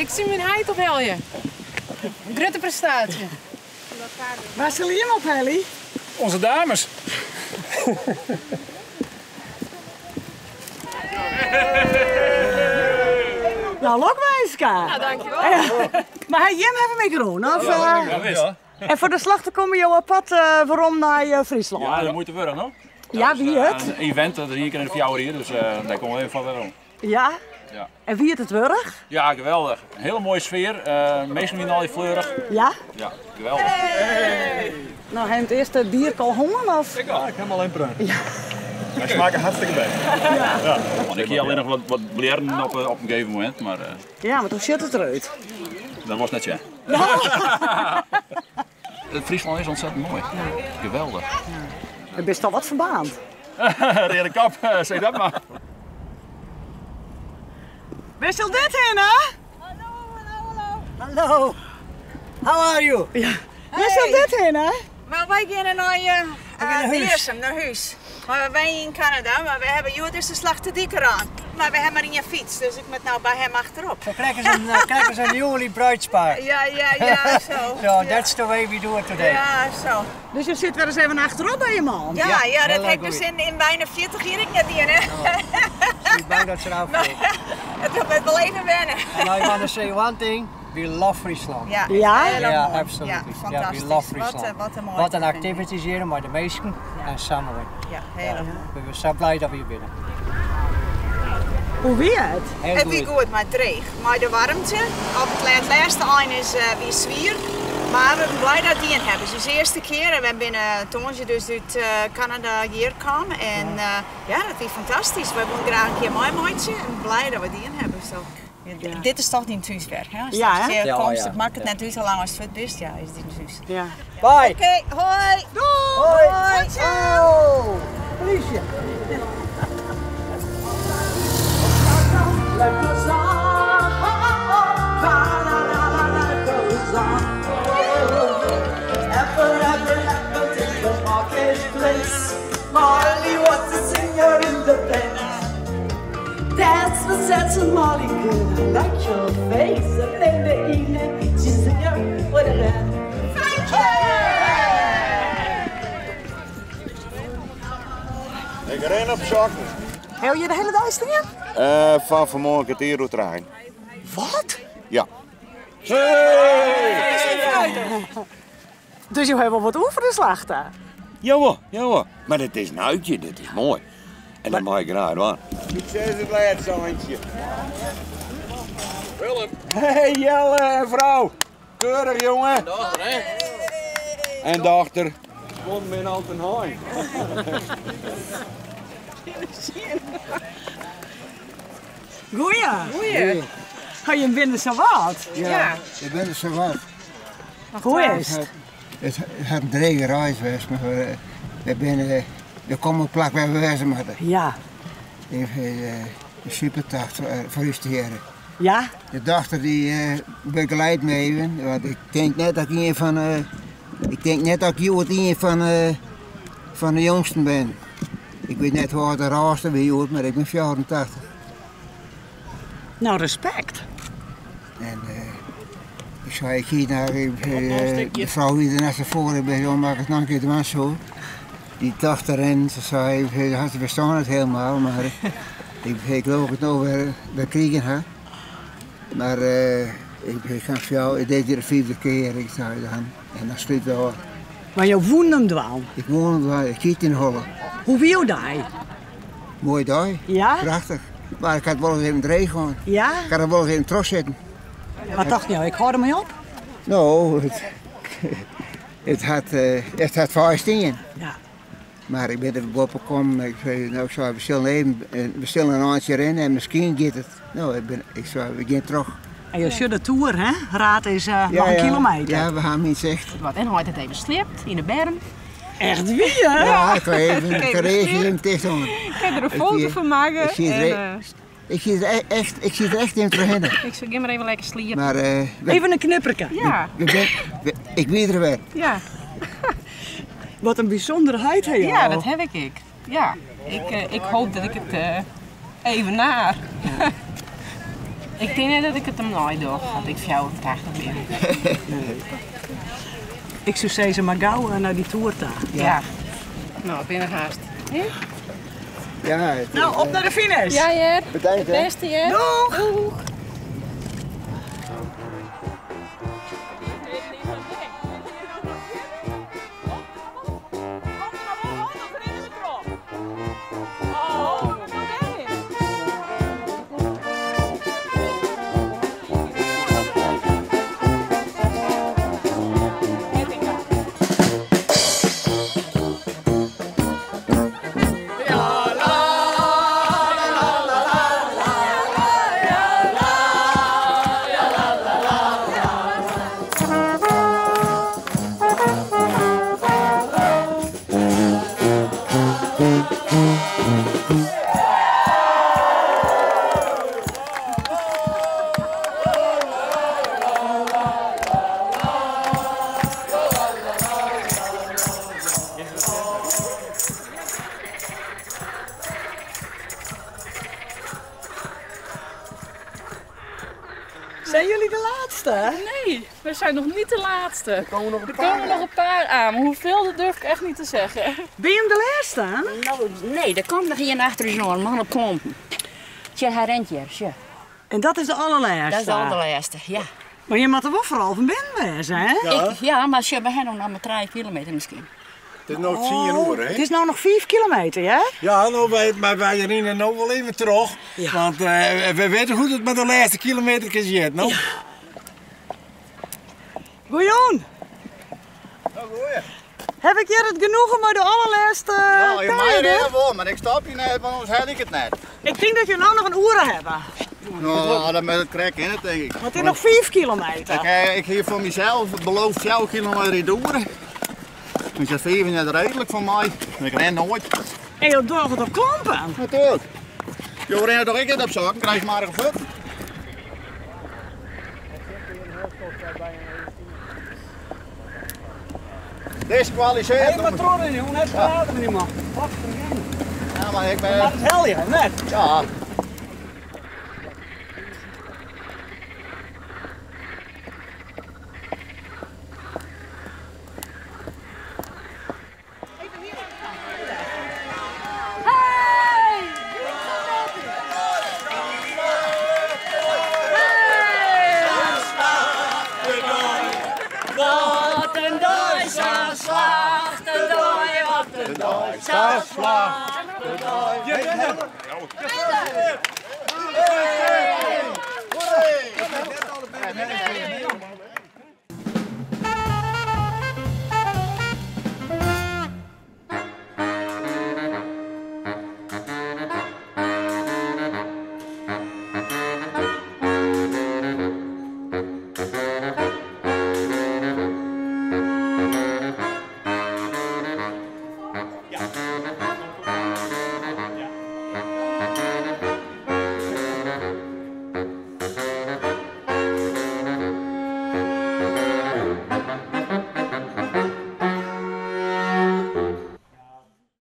Ik sil myn heit ophelje. Grutte prestaasje. Wa sil jim ophelje? Onze dames. Nou, lokwinske. Nou, dankjewel. Mar jim hawwe my groen, of? Ja, wis. En foar de Slachte komme jo op pad werom nei Fryslân? Ja, de muoite wurdich, no? Ja, wie it? In event, dat is ien kear yn de 4 jier, dus dêr komme we even foar werom. Ja? Ja. En wie it it wurdich? Ja, geweldich. In hiele moaie sfear. Minsken wiene allegear fleurich. Ja? Ja, geweldich. No, ha jim it earste bierke al hân, of? Ik al. Ik ha al in preun. Ja. Hy smakke hartstikke bêst. Ja. Want ik hie allinnich wat blierren op in gegeven momint, mar... Ja, want hoe sjocht it derút? Dat wolst net sjen. Fryslân is ontzettend moai. Geweldich. Ja. Bist al wat ferbaarnd. Reade kop, sis dat mar. Wêr sil dit hinne? Hallo, hallo, hallo. Hallo. How are you? Ja. Wêr sil dit hinne? Well, wy geane nei Dearsum, nei hûs. Mar we wenje yn Kanada, mar we hawwe hjoed dus de Slachtedyk rûn. Mar we hawwe mar ien fyts, dus ik moat no by him achterop. So krekt as a newly bridepaar. Ja, ja, ja, zo. So that's the way we do it today. Ja, zo. Dus je sit wer ris even achterop by je man? Ja, ja, dat ha ik dus yn byna 40 jier ek net dien, hè. Ik ben bang dat se eraf vliegt. It wurdt wol even wenne. And I want to say one thing. We love Friesland. Ja, Ja? heel Ja, mooi. absolutely. Ja, Ja, fantastisch. we love Friesland. Wat in moaie Wat in activities hjir mei de minsken en samenleving. Ja, hiel moai. We binne sa blij dat we hjir binne. Hoe wie it? Hiel It wie goed, mar dreech. Mei de waarmte. Op it lêste ein is wie swier. Mar we binne blij dat we dien hawwe. It is ús earste kear en we binne tongersdei dus út Kanada hjir kaam. En ja, dat wie fantastysk. Wy woene graach in kear meimeitsje en blij dat we dien hawwe. So. Dit is toch dyn thús wer, hè? As Ja, hè? hjir Ja, komst, ja. it makket net út hoe lang ast fuort bist, ja, is dyn thús. Ja. Bye. Oké, hoi! Doei! Hoi! Oh, polysje. Ik rin op sokken. Hawwe je de hiele dei stien? Fan fanmoarn kertier oer trijen. Wat? Ja. Dus jo hawwe wol wat oer foar de Slachte? Jawol, jawol. Mar dit is in uitje, dit is moai. En dat mei ik graach dwaan. Sukses it lêste eintsje. Willem. Hey Jelle en frou. Keurich jonge. Dochter hè? En dochter. Kom bin al ten hein. Goeie. Goeie. Ha jim binne sawat? Ja. Ik bin sawat. Hoe is it? It hat in drege reis west, mar we binne der komme op plak wêr't we wêze moatte. Ja. In supertocht foar ús tegearre. Ja? De dochter dy begeleidt my even, want ik tink net dat ik ien fan ik tink net dat ik hjoed ien fan fan de jongsten bin. Ik wit net hoe âld de âldste wie hjoed, mar ik bin 84. Nou, respekt. En ik sei, ik hie nei de frou wie der net sa foar, ik bin om it noch in kear dwaan soe. Dy dochter en se sei, se ferstân it helemaal, mar ik leau ik it no wer wer krigen ha. Mar ik ha fjouwer, dit is de fyfde kear, ik sei dan, en dan slút we ôf. Mar jo woenen him dwaan? Ik woe him dwaan, ik hie it yn 'e holle. Hoe wie jo dei? Moaie dei. Ja? Prachtich. Mar ik ha it wolris even dreech hân. Ja? Ik ha der wolris even trochsitten. Wat tocht jo, ik hâld dermei op? No, it hat, it hat faai stien. Ja. Mar ik bin der boppe kommen. Ik sei, no, ik sei, we sille even, we sille in eintsje rinne en miskien giet it. No, ik bin, ik sei, we gean troch. En jo sjogge de toer, hè? Raard is noch in kilometer. Ja, we ha him yn sicht. Wat, en heit hat even sliept yn 'e berm. Echt wier? Ja, ik ha even in reagje ticht oan. Ik ha der in foto fan makke. Ik siet der echt, ik siet der echt even trochhinne. Ik sil gean mar even lekker sliepen. Mar, even in knipperke. Ja. Ik wie der wer. Ja. Wat in bysûndere heit ha jo. Ja, dat ha ik ek. Ja, ik, ik hoop dat ik it even naar. Ik tink net dat ik it him neidoch as ik 84 bin. Ik soe sizze, mar gau nei dy toer ta. Ja. No, ik bin der hast. Ja, Nou, op nei de finish. Ja hear. Bedankt, hè. Bêste hear. Doeg! Doeg! Zijn jullie de laatste? Nee, we zijn nog niet de laatste. Er komen nog een paar aan, maar hoeveel dat durf ik echt niet te zeggen. Ben je hem de laatste? Nou, nee, er komt nog een achter ons aan, man op klompen. Tja, hij rent hier, tja. En dat is de allerlaatste? Dat is de allerlaatste, ja. Maar je moet er wel vooral van binnen wezen, hè? Ja, ik, ja maar ze hebben nog maar 3 kilometer misschien. Het is nog 10 uur, hè? Het is nou nog 5 kilometer, hè? Ja, nou, maar wij rennen nou wel even terug. Ja. Want we weten hoe het met de laatste kilometer zit, nou. Ja. Goeie. Goeie. Heb ik hier het genoegen met de allerlaatste Ja, je mag tijden? wel, maar ik stap je net, want anders had ik het net. Ik denk dat jullie nou nog een oeren hebben. Nou, dat met het krek in het, denk ik. Want het is nog 5 kilometer. Ik hier voor mezelf beloofd 4 kilometer in de oeren. Dus dat vind ik net redelijk voor mij. Ik ren nooit. En je doet het op klompen? Natuurlijk. Je rent toch ik het op zakken, krijg je maar een voet. Diskwalificeerd. Hé, maar tronnen, jongen, net praten we niet, man. Wacht, Ja, maar ik ben... Maar het hel je, net. Ja. Wat een Duitse slacht, een dooi, wat een Duitse slacht. Hey!